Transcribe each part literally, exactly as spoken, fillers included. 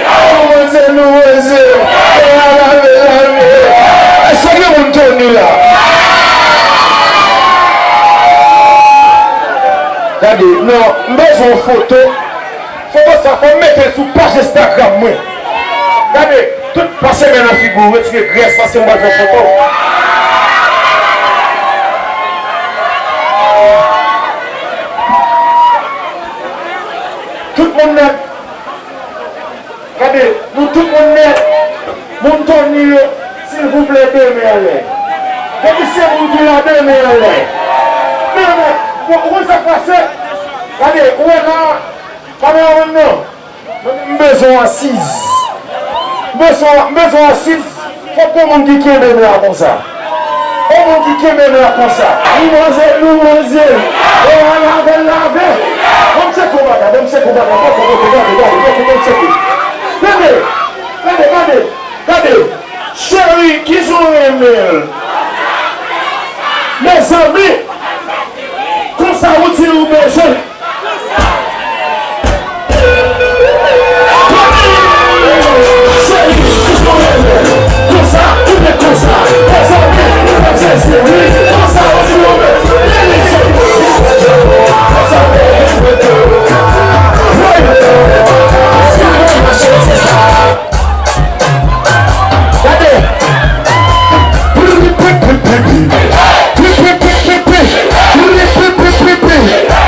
Kòmanse nou poze, fè a lave, lave. Èske gen moun Tony la? Gade, non, m bezwen yon foto. Foto sa, fò m mete l sou paj Instagram mwen. Gade, tout pase men nan figi w, retire grès, paske m pral fè foto. Tout moun nèt. Gade, nou tout moun nèt. Moun Tony yo, silvouplè, de men anlè. Depi se moun ki la, de men anlè. De men. Bon, ou konn sa k pase? Gade, ou wè la, pa nan wonn non. M bezwen yon asiz. M bezwen, m bezwen yon asiz. Fòk gen moun ki kenbe m la konsa. Yon moun ki kenbe m la konsa. Nou manze, nou manze. E a lave, lave. Ban m tcheke w bagay, ban m tcheke w bagay. Poko, poko, gade, gade, poko, ban m tcheke. Gade, gade, gade, gade. Cheri, kijan w renmen l? Mezanmi, konsa ou di ou bezwen. Gade!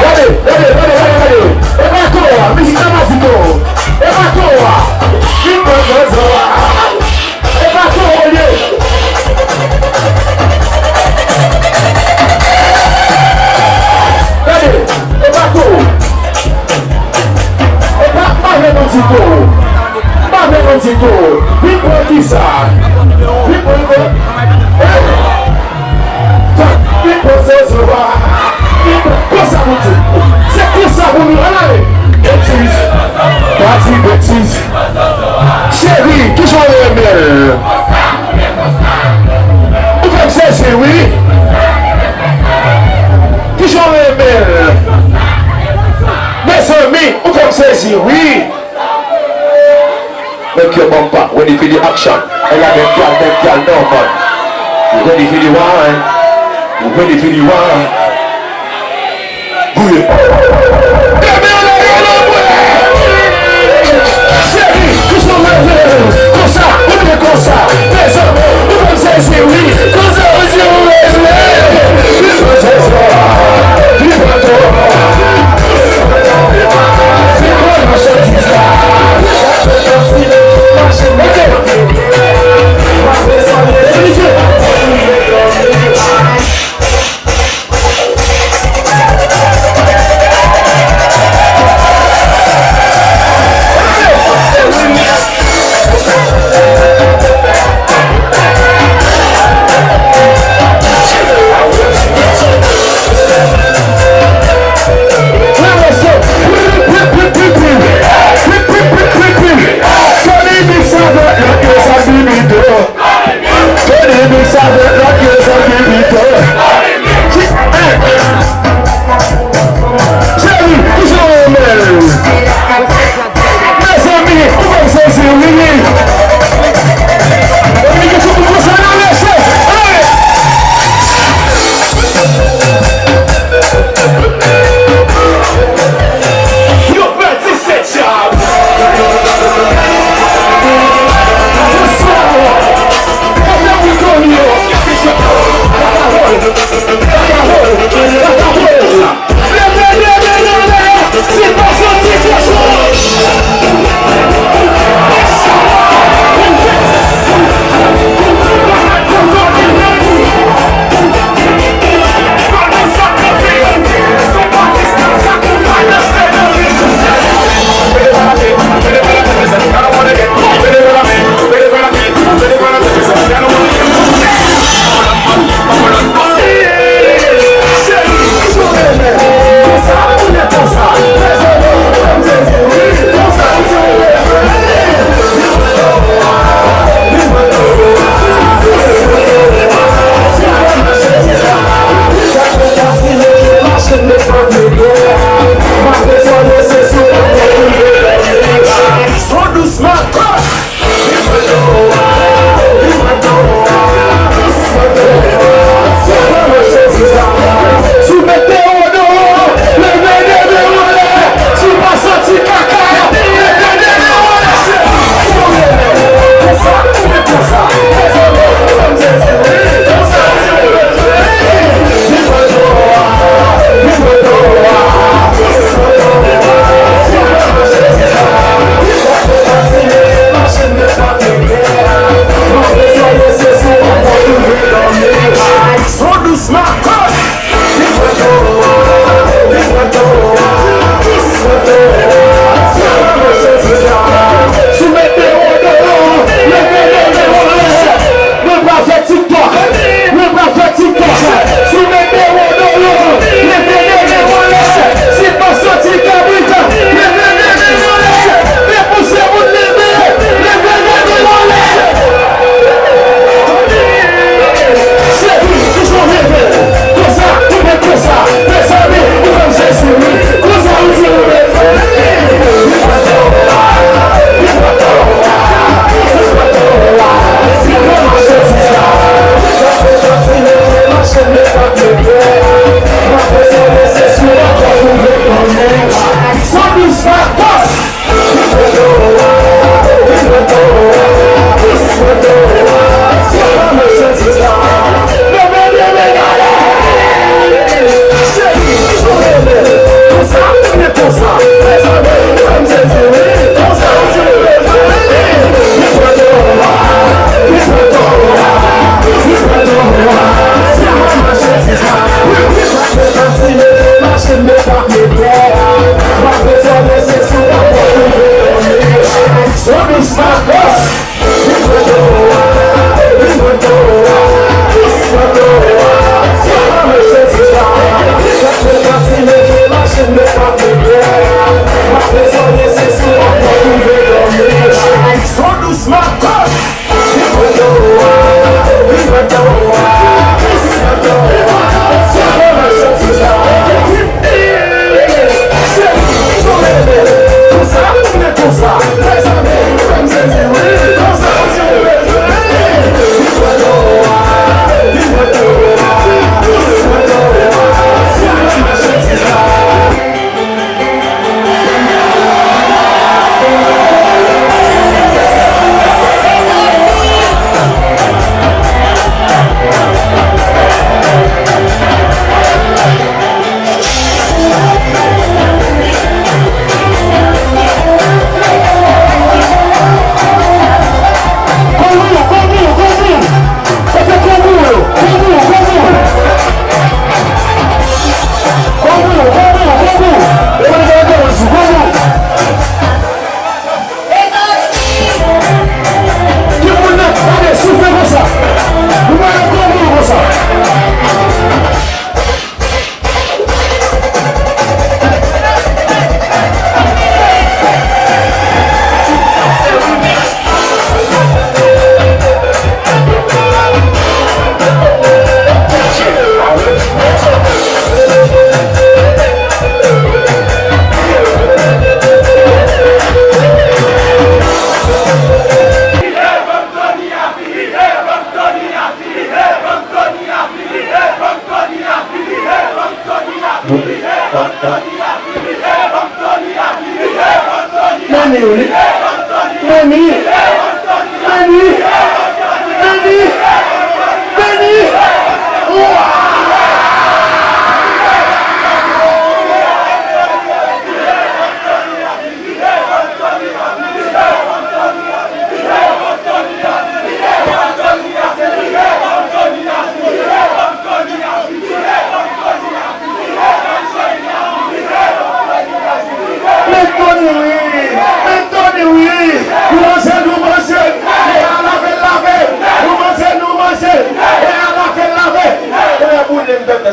Gade, gade, gade, gade, gade. E pa tò a, mizik la pa di tò. E pa tò a. Vin pran zòzò a. E pa tò a, olye. Gade, e pa tò. E pa, pa vin pran ti tò. Pa vin pran ti tò. Vin pran kisa? Vin pran, vin pran. Vin pran zòzò a. Vin pran. Konsa pou di. Se konsa pou nou. Ann ale. Betiz. Pa di betiz. Cheri, kijan w renmen l? Ou fè m sezi, wi. Kijan w renmen l? Mezanmi, ou fè m sezi, wi. Make your bumper ready for the action. And like them gyal, them gyal, no man. You ready for the wine? You ready for the wine? Gouye. Dèmen anlè, anlè, anlè. Cheri, kijan w renmen l? Konsa, oubyen konsa? Mezanmi, ou fè m sezi, wi. Konsa, ou di ou renmen l? Li pran zòzò. Li pran zòzò. Se kwa machandiz la?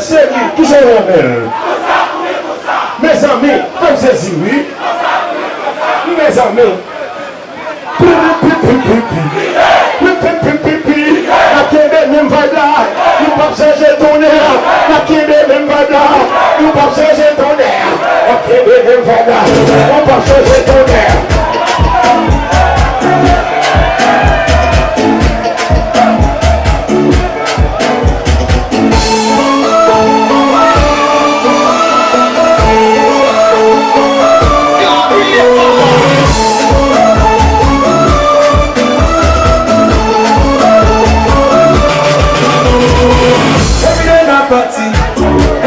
Seri, kijan w renmen l? Mezanmi, fè m sezi wi. Mezanmi. Pi, pi, pi, pi, pi, pi. Pi, pi, pi, pi, pi. N ap kenbe menm vibe la. Nou p ap chanje tounen. N ap kenbe menm vibe la. Nou p ap chanje tounen. N ap kenbe menm vibe la. Nou p ap chanje tounen. Every day na party,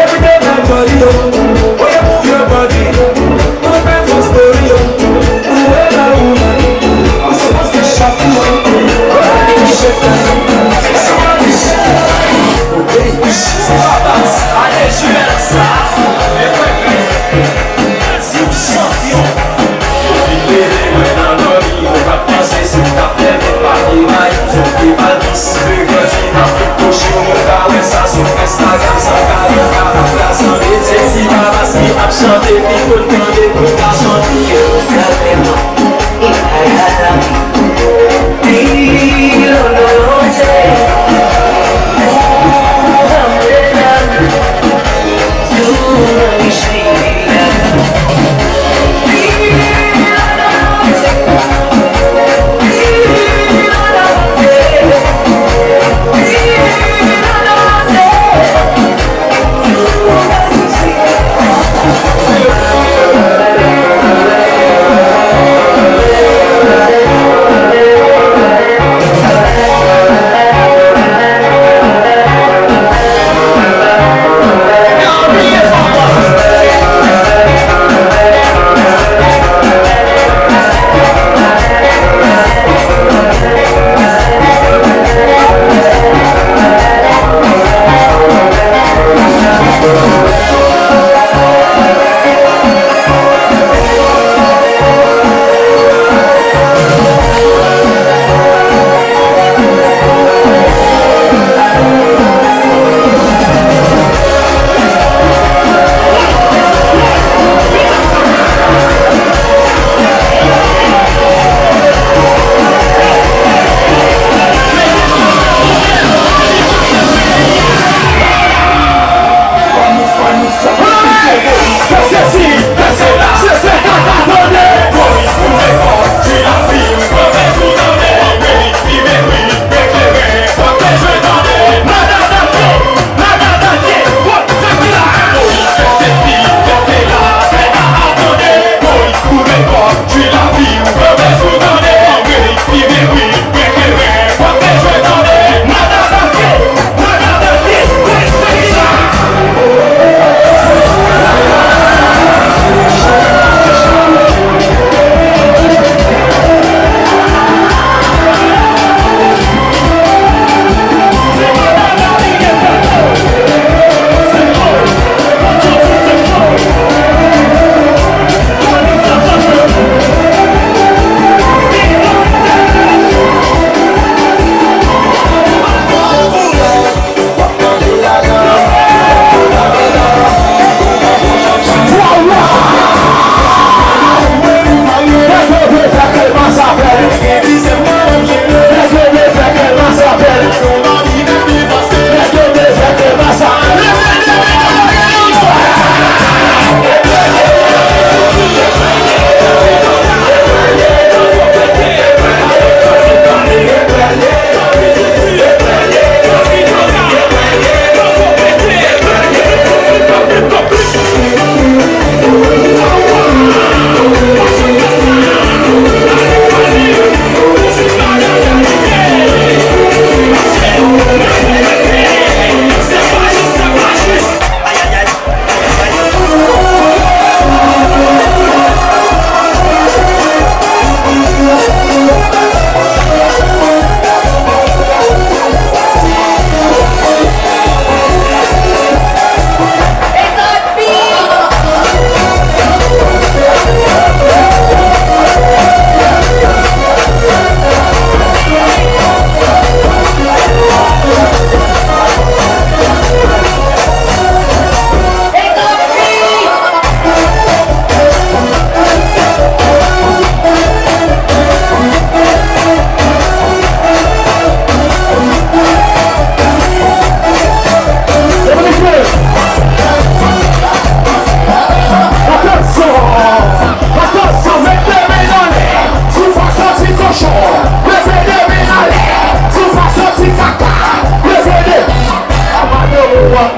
every day na jolly o. Oya move your body, move and for story o. Who ever woman, we supposed to shop o. Everybody shake that, somebody shake that. Oh baby, ale jwe nan sa. Yo vin leve mwen nan dòmi, yo p ap panse si m t ap leve pa pye mayi, m sot te mal plis. Legrandi nan fout poch yo, mwen pa wè sa sou Instagram. San kale, pa pa la san metye, si pa bas ki ap chante, pito n tande pou ta chante.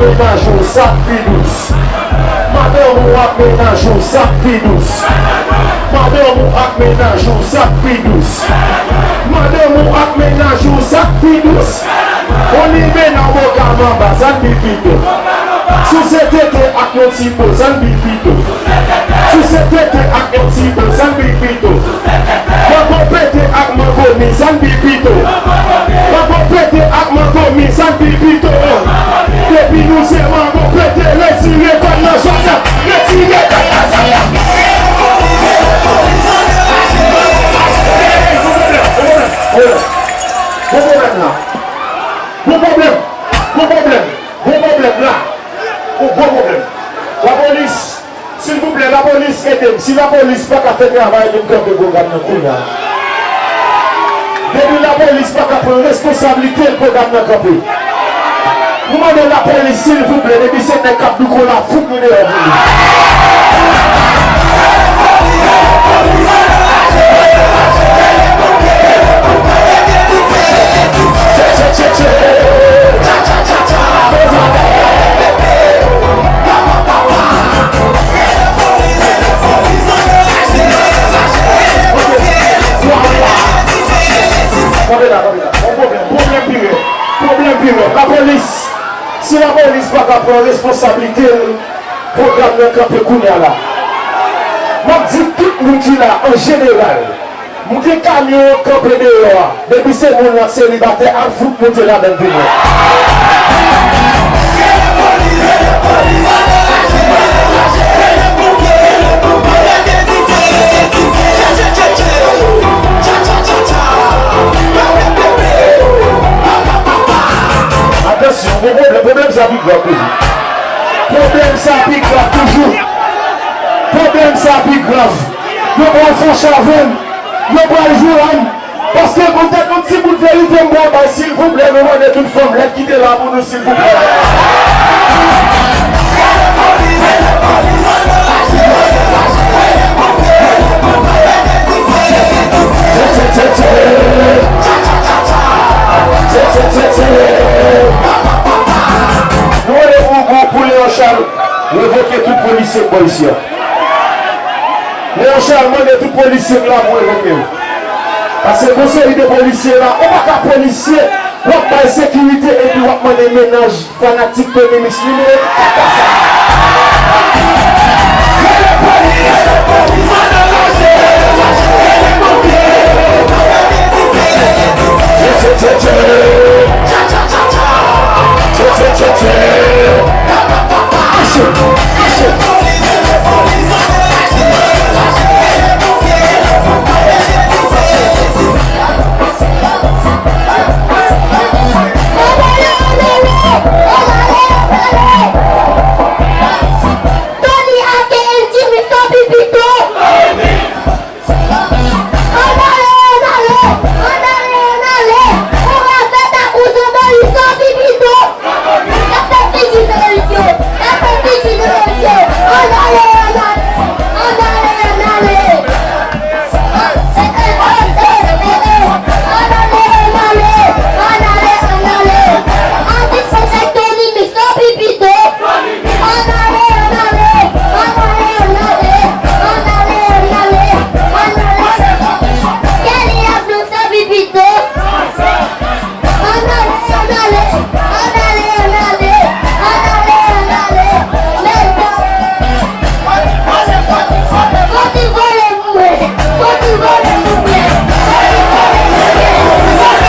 Mennaj ou sa k pi dous. Madanm ou ak mennaj ou sa k pi dous. Madanm ou ak mennaj ou sa k pi dous. Madanm ou ak mennaj ou sa k pi dous. Yon limena bòka manba sa n bi pito. Souse tete ak yon ti po sa n bi pito. Souse tete ak yon ti po sa n bi pito. Mango pete ak mango mi sa n bi pito. Mango pete ak mango mi sa n bi pito. Depi nou se mango pete, retire kòn nan zòn nan. Retire kòn nan zòn nan. Gon pwoblèm la. Gon pwoblèm. Gon pwoblèm. Gon pwoblèm la. Gon gwo pwoblèm. Lapolis. Silvouplè, lapolis, ede m. Si lapolis pa ka fè travay li, m kanpe pwogram nan kounye a. Depi lapolis pa ka pran responsablite l, pwogram nan kanpe. Nou mande lapolis, silvouplè, depi se nèg k ap bouko la, fout nou deyò pou li. Kanpe la, kanpe la. Gon pwoblèm, pwoblèm pi rèd. Pwoblèm pi rèd. Lapolis, si lapolis pa ka pran responsablite l, pwogram nan kanpe kounye a la. M ap di tout moun ki la, an jeneral, m gen kamyon an kanpe deyò a. Depi se moun nan selibatè, al fout Bondye ladann pou mwen. Atansyon, gon pwoblèm, pwoblèm sa pi grav toujou. Pwoblèm sa pi grav toujou. Pwoblèm sa pi grav. Yo pral fè w chavèm. Yo pral joure m. Paske poutèt yon ti bout verite m pral bay, silvouplè, nou mande tout fanm lèd ki te la pou nou, silvouplè. Nou mande pou, pou, pou Leon Charles revoke tout polisye k bò isi a. Leon Charles mande tout polisye k la pou revoke yo. Paske gon seri de polisye la, ou pa ka polisye, w ap bay sekirite epi w ap mande mennaj fanatik Tony Mix nimewo kat la sa. Tony aka M T Mix, San Pi Pito. Ann ale, ann ale, ann ale, ann ale. Ou pa fè ta kouzen Moyiz, San Pi Pito. N ap fè figi Moyiz yo. N ap fè figi Moyiz yo. Ann ale, ann ale, ann ale, ann ale. Ann ale, ann ale, ann ale, ann ale, ann ale. Atis konsa Tony Mix, San Pi Pito. Ann ale, ann ale, ann ale, ann ale, ann ale, ann ale, ann ale. Kelly Abdou, San Pi Pito. Ann ale, ann ale, ann ale, ann ale, ann ale, ann ale. Mèt. Fò ti vole pou mwen. Fò ti vole pou mwen. Fò ti vole pou mwen. Fò ti vole pou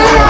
mwen.